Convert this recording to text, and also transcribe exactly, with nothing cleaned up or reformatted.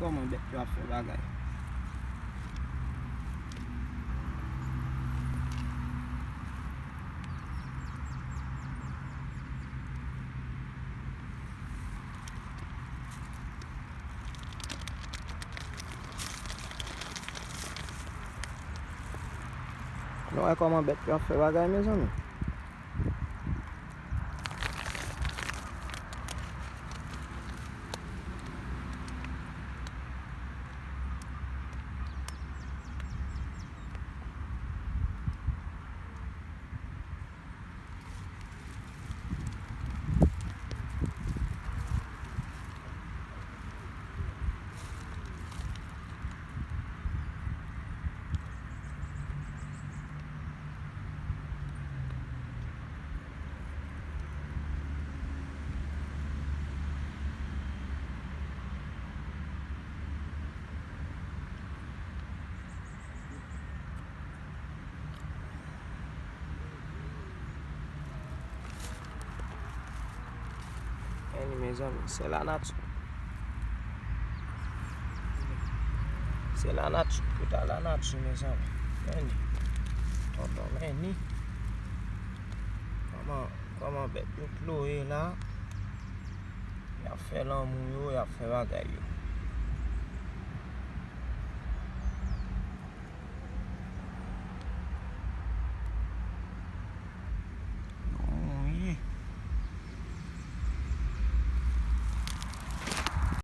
kòman bèt yo ap fè bagay. Nou wè kòman bèt yo ap fè bagay, mezanmi. Anyway, mezanmi, se lanati. Se lanati, tout a lanati, mezanmi. Anyway, tonton Lenny. Kòman, kòman bèt yo ploye la? Y ap fè lanmou yo, y ap fè bagay yo.